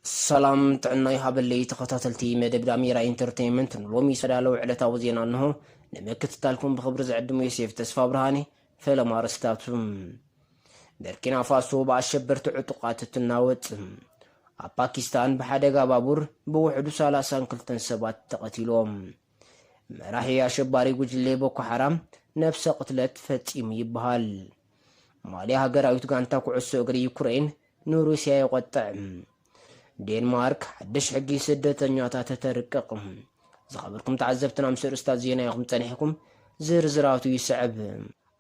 ሰላም ጥዕና ይሃበለይ ተኸታተልቲ መደብ ዳሜራ ኢንተርቴይንመንት፣ ንሎሚ ዝተዳለወ ዕለታዊ ዜና እንሆ ንምክትታልኩም ብኽብሪ ዝዕድሙ ዮሴፍ ተስፋ ብርሃኔ። ፈለማ ኣርእስታቱ። በርኪና ፋሶ ብኣሸበርቲ ዕጡቓት እትናወጽ። ኣብ ፓኪስታን ብሓደጋ ባቡር ብውሕዱ ሰላሳን ክልተን ሰባት ተቐቲሎም። መራሒ ኣሸባሪ ጉጅለ ቦኮ ሓራም ነብሰ ቅትለት ፈጺሙ ይበሃል። ማልያ ሃገራዊት ጋንታ ኩዕሶ እግሪ ዩክሬን ንሩስያ የቖጥዕ። ዴንማርክ ሓድሽ ሕጊ ስደተኛታት ተርቅቕ። ዝኸበርኩም ተዓዘብትና፣ ምስ ርእስታት ዜና ኢኹም ጸኒሕኩም፣ ዝርዝራቱ ይስዕብ።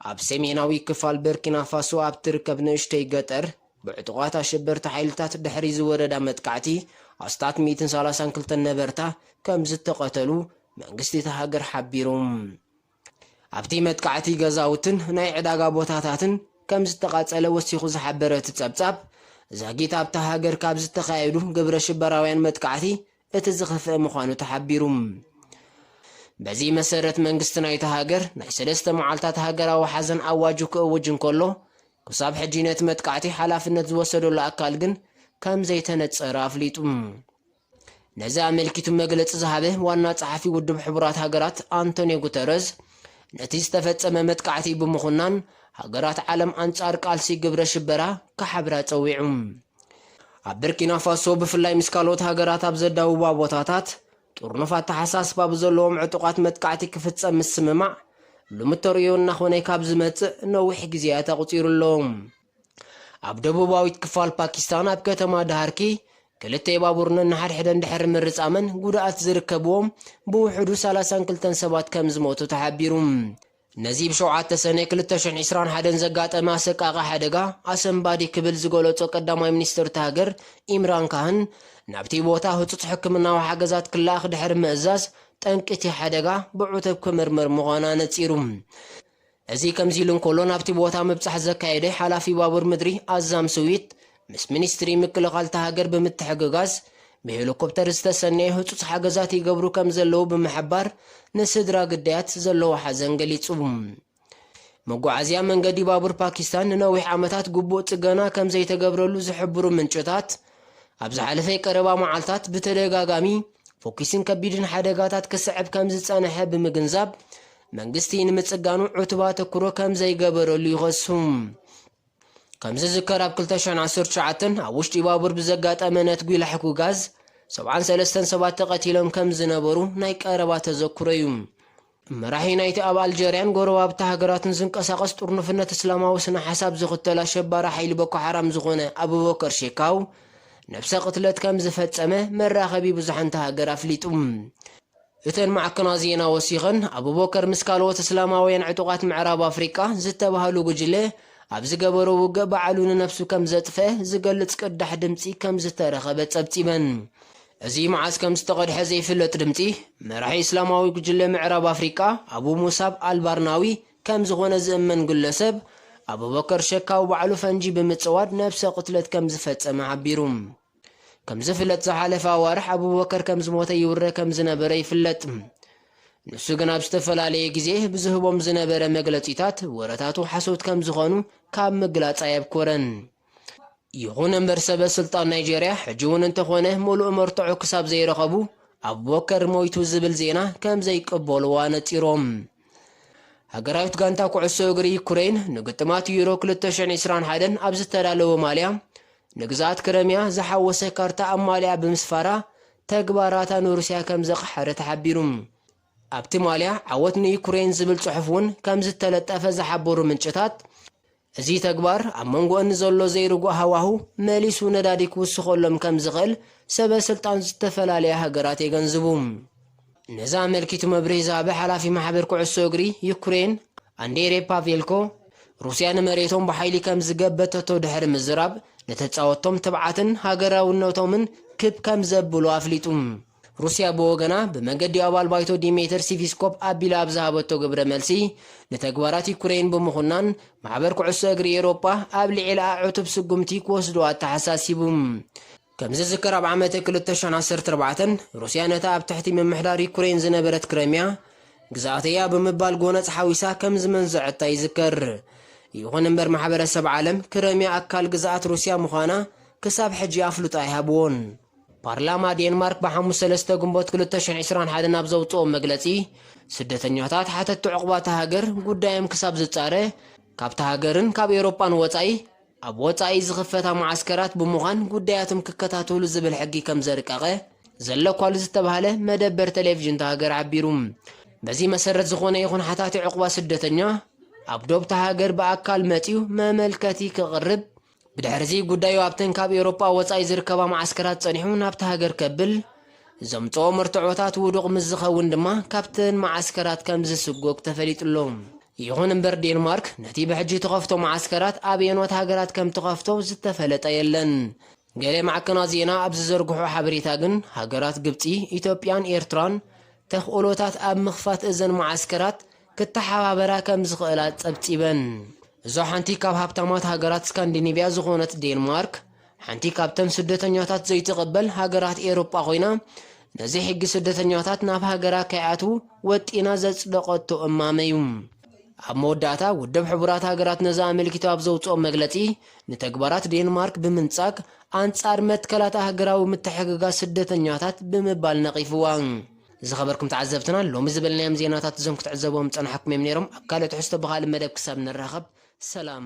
ኣብ ሰሜናዊ ክፋል በርኪና ፋሶ ኣብ ትርከብ ንእሽተይ ገጠር ብዕጡቓት ኣሸበርቲ ሓይልታት ድሕሪ ዝወረዳ መጥቃዕቲ ኣስታት ሚእትን ሰላሳን ክልተን ነበርታ ከም ዝተቐተሉ መንግስቲ እታ ሃገር ሓቢሩ። ኣብቲ መጥቃዕቲ ገዛውትን ናይ ዕዳጋ ቦታታትን ከም ዝተቓጸለ ወሲኹ ዝሓበረ እቲ ጸብጻብ፣ ዛጊት ኣብታ ሃገር ካብ ዝተኻየዱ ግብረ ሽበራውያን መጥቃዕቲ እቲ ዝኸፍአ ምዃኑ ተሓቢሩ። በዚ መሰረት መንግስቲ ናይታ ሃገር ናይ ሰለስተ መዓልታት ሃገራዊ ሓዘን ኣዋጁ ክእውጅ እንከሎ፣ ክሳብ ሕጂ ነቲ መጥቃዕቲ ሓላፍነት ዝወሰደሉ ኣካል ግን ከም ዘይተነጸረ ኣፍሊጡ። ነዚ ኣመልኪቱ መግለጺ ዝሃበ ዋና ጸሓፊ ውድብ ሕቡራት ሃገራት ኣንቶኒዮ ጉተረዝ፣ ነቲ ዝተፈጸመ መጥቃዕቲ ብምኹናን ሃገራት ዓለም ኣንጻር ቃልሲ ግብረ ሽበራ ክሓብራ ጸዊዑ። ኣብ በርኪና ፋሶ ብፍላይ ምስ ካልኦት ሃገራት ኣብ ዘዳውባ ቦታታት ጥርኑፍ ኣተሓሳስባ ብዘለዎም ዕጡቓት መጥቃዕቲ ክፍጸም ምስምማዕ ልሙድ ተርእዮ እናኾነ ካብ ዝመጽእ ነዊሕ ግዜያት ኣቑጺሩ ኣሎ። ኣብ ደቡባዊት ክፋል ፓኪስታን ኣብ ከተማ ዳሃርኪ ክልተ ባቡር ነንሓድሕደን ድሕሪ ምርጻመን ጉድኣት ዝርከብዎም ብውሕዱ ሰላሳን ክልተን ሰባት ከም ዝሞቱ ተሓቢሩ። ነዚ ብሸውዓተ ሰነ ክልተ ሽሕን ዕስራን ሓደን ዘጋጠመ ኣሰቃቒ ሓደጋ ኣሰንባዲ ክብል ዝገለጾ ቀዳማይ ሚኒስትር እታ ሃገር ኢምራን ካህን፣ ናብቲ ቦታ ህጹጽ ሕክምናዊ ሓገዛት ክለኣኽ ድሕሪ ምእዛዝ፣ ጠንቂ እቲ ሓደጋ ብዕቱብ ክምርመር ምዃኑ ኣነጺሩ። እዚ ከምዚ ኢሉ እንከሎ፣ ናብቲ ቦታ ምብጻሕ ዘካየደ ሓላፊ ባቡር ምድሪ ኣዛም ስዊት፣ ምስ ሚኒስትሪ ምክልኻል እታ ሃገር ብምትሕግጋዝ ብሄሊኮፕተር ዝተሰነየ ህጹጽ ሓገዛት ይገብሩ ከም ዘለዉ ብምሕባር፣ ንስድራ ግዳያት ዘለዎ ሓዘን ገሊጹ። መጓዓዝያ መንገዲ ባቡር ፓኪስታን ንነዊሕ ዓመታት ግቡእ ጽገና ከም ዘይተገብረሉ ዝሕብሩ ምንጭታት፣ ኣብ ዝሓለፈ ቀረባ መዓልታት ብተደጋጋሚ ፎኪስን ከቢድን ሓደጋታት ክስዕብ ከም ዝጸንሐ ብምግንዛብ፣ መንግስቲ ንምጽጋኑ ዕቱብ ኣተኩሮ ከም ዘይገበረሉ ይኸሱ። ከም ዝዝከር፣ ኣብ ክልተ ሽሕን ዓሰርተ ትሽዓተን ኣብ ውሽጢ ባቡር ብዘጋጠመ ነትጒ ላሕኲ ጋዝ ሰብዓን ሰለስተን ሰባት ተቐቲሎም ከም ዝነበሩ ናይ ቀረባ ተዘክሮ እዩ። መራሒ ናይቲ ኣብ ኣልጀርያን ጎረባብቲ ሃገራትን ዝንቀሳቐስ ጥርኑፍነት እስላማዊ ስነ ሓሳብ ዝኽተል ኣሸባሪ ሓይሊ ቦኮ ሓራም ዝኾነ ኣቡበከር ሼካው፣ ነብሰ ቅትለት ከም ዝፈጸመ መራኸቢ ብዙሓን እታ ሃገር ኣፍሊጡ። እተን ማዕከናት ዜና ወሲኸን፣ ኣቡበከር ምስ ካልኦት እስላማውያን ዕጡቓት ምዕራብ ኣፍሪቃ ዝተባህሉ ጉጅለ ኣብ ዝገበሮ ውግእ ባዕሉ ንነብሱ ከም ዘጥፍአ ዝገልጽ ቅዳሕ ድምጺ ከም ዝተረኸበ ጸብጺበን። እዚ መዓስ ከም ዝተቐድሐ ዘይፍለጥ ድምጺ፣ መራሒ እስላማዊ ጉጅለ ምዕራብ ኣፍሪቃ ኣቡ ሙሳብ ኣልባርናዊ ከም ዝኾነ ዝእመን ግለሰብ፣ ኣቡበከር ሸካው ባዕሉ ፈንጂ ብምጽዋድ ነብሰ ቅትለት ከም ዝፈጸመ ሓቢሩ። ከም ዝፍለጥ፣ ዝሓለፈ ኣዋርሕ ኣቡበከር ከም ዝሞተ ይውረ ከም ዝነበረ ይፍለጥ። ንሱ ግን ኣብ ዝተፈላለየ ግዜ ብዝህቦም ዝነበረ መግለጺታት፣ ወረታቱ ሓሶት ከም ዝኾኑ ካብ ምግላጽ ኣየብኮረን። ይኹን እምበር፣ ሰበ ስልጣን ናይጄርያ ሕጂ እውን እንተኾነ ምሉእ መርትዖ ክሳብ ዘይረኸቡ፣ ኣቡበከር ሞይቱ ዝብል ዜና ከም ዘይቅበልዎ ኣነጺሮም። ሃገራዊት ጋንታ ኩዕሶ እግሪ ዩክሬን ንግጥማት ዩሮ ክልተ ሽሕን ዕስራን ሓደን ኣብ ዝተዳለወ ማልያ፣ ንግዝኣት ክረምያ ዝሓወሰ ካርታ ኣብ ማልያ ብምስፋራ፣ ተግባራታ ንሩስያ ከም ዘቕሓረ ተሓቢሩ። ኣብቲ ማልያ "ዓወት ንዩክሬን" ዝብል ጽሑፍ እውን ከም ዝተለጠፈ ዝሓበሩ ምንጭታት፣ እዚ ተግባር ኣብ መንጎአን ዘሎ ዘይርጉእ ሃዋሁ መሊሱ ነዳዲ ክውስኸሎም ከም ዝኽእል ሰበ ስልጣን ዝተፈላለያ ሃገራት የገንዝቡ። ነዚ ኣመልኪቱ መብርሂ ዝሃበ ሓላፊ ማሕበር ኩዕሶ እግሪ ዩክሬን ኣንዴሬ ፓቬልኮ፣ ሩስያ ንመሬቶም ብሓይሊ ከም ዝገበተቶ ድሕሪ ምዝራብ፣ ንተጻወትቶም ትብዓትን ሃገራውነቶምን ክብ ከም ዘብሉ ኣፍሊጡ። ሩስያ ብወገና፣ ብመገዲ ኣባል ባይቶ ዲሜተር ሲቪስኮፕ ኣቢላ ኣብ ዝሃበቶ ግብረ መልሲ፣ ንተግባራት ዩክሬን ብምኹናን፣ ማሕበር ኩዕሶ እግሪ ኤውሮጳ ኣብ ልዕሊኣ ዕቱብ ስጉምቲ ክወስዱ ኣተሓሳሲቡ። ከም ዝዝከር፣ ኣብ ዓመተ ክልተ ሽሕን ዓሰርተ ኣርባዕተን ሩስያ ነታ ኣብ ትሕቲ ምምሕዳር ዩክሬን ዝነበረት ክረምያ ግዝኣተያ ብምባል ጎነጽ ሓዊሳ ከም ዝመንዘዐታ ይዝከር። ይኹን እምበር፣ ማሕበረሰብ ዓለም ክረምያ ኣካል ግዝኣት ሩስያ ምዃና ክሳብ ሕጂ ኣፍልጦ ኣይሃብዎን። ፓርላማ ዴንማርክ ብሓሙስ ሰለስተ ግንቦት ክልተ ሽሕን ዕስራን ሓደን ኣብ ዘውፅኦ መግለፂ፣ ስደተኛታት ሓተቲ ዕቑባ እታ ሃገር ጉዳዮም ክሳብ ዝፃረ፣ ካብታ ሃገርን ካብ ኤውሮጳን ወፃኢ ኣብ ወፃኢ ዝኽፈታ መዓስከራት ብምዃን ጉዳያቶም ክከታተሉ ዝብል ሕጊ ከም ዘርቀቐ፣ ዘለኳሉ ዝተባህለ መደበር ቴሌቪዥን እታ ሃገር ሓቢሩ። በዚ መሰረት፣ ዝኾነ ይኹን ሓታቲ ዕቑባ ስደተኛ ኣብ ዶብ እታ ሃገር ብኣካል መፂኡ መመልከቲ ክቕርብ፣ ብድሕርዚ ጉዳዩ ኣብተን ካብ ኤውሮጳ ወጻኢ ዝርከባ መዓስከራት ጸኒሑ ናብቲ ሃገር ከብል፣ ዘምጽኦ መርትዖታት ውዱቕ ምስ ዝኸውን ድማ ካብተን መዓስከራት ከም ዝስጎግ ተፈሊጡ ኣሎ። ይኹን እምበር፣ ዴንማርክ ነቲ ብሕጂ ተኸፍቶ መዓስከራት ኣብ ኣየኖት ሃገራት ከም ተኸፍቶ ዝተፈለጠ የለን። ገለ ማዕከናት ዜና ኣብ ዝዘርግሖ ሓበሬታ ግን፣ ሃገራት ግብጺ፣ ኢትዮጵያን ኤርትራን ተኽእሎታት ኣብ ምኽፋት እዘን መዓስከራት ክተሓባበራ ከም ዝኽእላ ጸብጺበን። እዛ ሓንቲ ካብ ሃብታማት ሃገራት ስካንዲኔቭያ ዝኾነት ዴንማርክ፣ ሓንቲ ካብተን ስደተኛታት ዘይትቕበል ሃገራት ኤውሮጳ ኮይና፣ ነዚ ሕጊ ስደተኛታት ናብ ሃገራ ከይኣትዉ ወጢና ዘጽደቐቶ እማመ እዩ። ኣብ መወዳእታ፣ ውድብ ሕቡራት ሃገራት ነዚ ኣመልኪቱ ኣብ ዘውጽኦ መግለጺ፣ ንተግባራት ዴንማርክ ብምንጻግ፣ ኣንጻር መትከላት ኣህጉራዊ ምትሕግጋዝ ስደተኛታት ብምባል ነቒፍዋ። ዝኸበርኩም ተዓዘብትና፣ ሎሚ ዝበልናዮም ዜናታት እዞም ክትዕዘብዎም ዝጸናሕኩም እዮም ነይሮም። ኣብ ካልእ ትሕዝቶ ብኻልእ መደብ ክሳብ ንራኸብ፣ ሰላም።